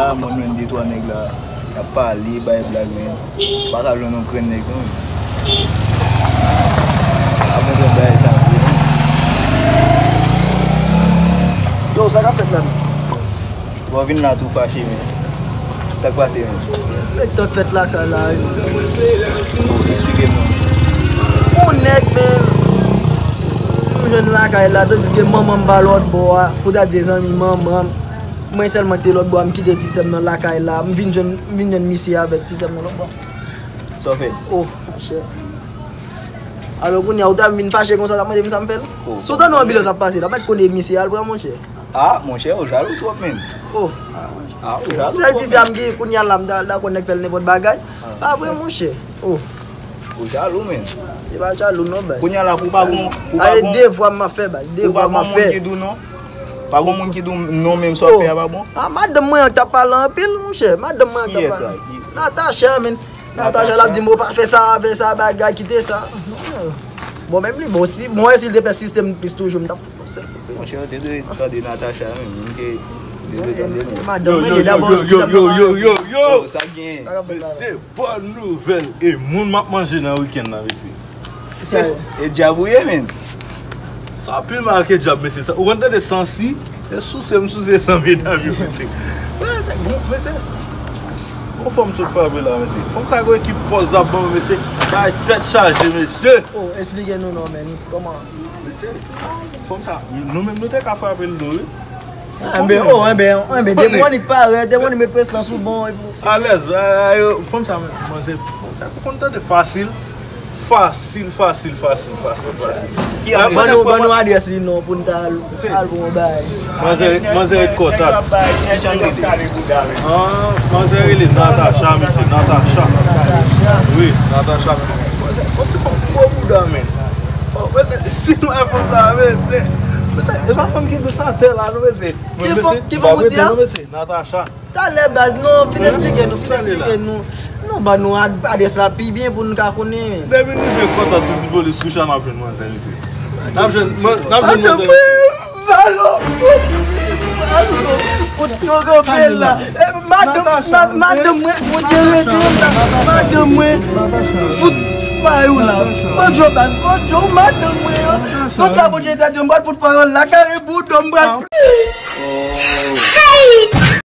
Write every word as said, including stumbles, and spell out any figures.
A, mwen menm de twa nèg la, y ap pale, bay blag, men pa ka jwenn yon grenn nèg, non. A, mwen jwenn bagay sa vre, non. Yo, sa k ap fèt la menm? Bon, vin la tou fache, men. Sa k pase, men? Enspektè fèt lakay la, wi. Bon, eksplike m, non. Yon nèg, men, m jwenn lakay la, tandiske manman m pa lòt bò a. Pou ta di zanmi manman m. Mwen sèlman ki te lòt bò a, m kite ti sè m nan lakay la. M vin jwenn, m vin jwenn misye avèk ti sè m nan lòt bò a. Sa w fè? Oh, monchè. Alò, kounye a, ou ta vin fache konsa, w ap mande m sa m fè l? Oh, si w tande yon anbilans ap pase, w ap mèt konnen misye al pran, monchè. Ah, monchè, ou jalou twòp, menn. Oh. Ah, ou jalou twòp, menn. Sèl ti sè m ki, kounye a la, m ta al dakò nèg fè l nenpòt bagay. Ah. Pa vre, monchè. Oh. Ou jalou, menn. E pa jalou, non, baz. Kounye a la, pou pa gon, pou pa gon, devwa m ap fè, baz. Devwa m ap fè. Pou pa gon moun ki di w non. Pa gon moun ki di w non, menm sa w ap fè a pa bon. Ah, madanm mwen an k t ap pale anpil, monchè. Madanm mwen an k t ap pale. Kiyès sa? Natacha, menn. Natacha, l ap di m, "Ou pa fè sa, fè sa, bagay, kite sa." Bon, menm li, bon, si, bon, si l te pè sistèm plis toujou, m t ap fout yon sèl kout pye. Monchè, ou te dwe tande Natacha, menm. Ou te dwe tande, menm. Madanm mwen, li dabò, yo, yo, yo, yo, yo, yo, yo, yo. Oh, sa k genyen? Sa k ap fèt la, la? Mesye, bòn nouvèl. E moun m ap manje nan wikenn nan, mesye. E djab ou ye, menn. Sa pi mal ke djab, mesye. Sa, ou konn tande sansi? E souse m souse san medam yo, mesye. Mesye, gon, mesye. Gon fanm sot frape la, mesye. Fanm sa gon ekip pòz l ap ban mwen, mesye. Bay tèt chaje, mesye. Oh, eksplike nou non, menn. Kòman? Mesye, fanm sa, nou menm nou te ka frape l do, wi. Enben, oh, enben, enben, demwònik parèt, demwònik met presyon sou bon, epi alèz, fanm sa, manzè, manzè, ou konn tande fasil, fasil, fasil, fasil, fasil, fasil. Ban nou, ban nou adrès li non, pou n ta al, al pou yon bagay. Manzè, manzè ret kontak. Ah, manzè rele Natacha, mesye, Natacha. Wi, Natacha. Manzè, yon ti fanm gwo bouda, menn. Oh, mesye, si nou wè fanm sa, mesye. Mesye, e pa fanm ki dous atè la, non, mesye. Ki fanm, ki fanm ou di a? Natacha. Talè, baz, non, fin eksplike nou, fin eksplike nou. Non, ban nou ad-, adrès la pi byen pou nou ka konnen, men. Depi nou rive kontak Titi Polis, kouche a n ap jwenn manzè isi. N ap jwenn, n ap jwenn manzè isi. Balo! Fout kokobe la. Eh, madanm, ma-, madanm mwen, Bondye rete la. Madanm mwen, fout fay ou la. Bondye, baz, Bondye, madanm mwen, an. Tout sa Bondye te di, m pral fout fay ou la, kare boudon, m pral.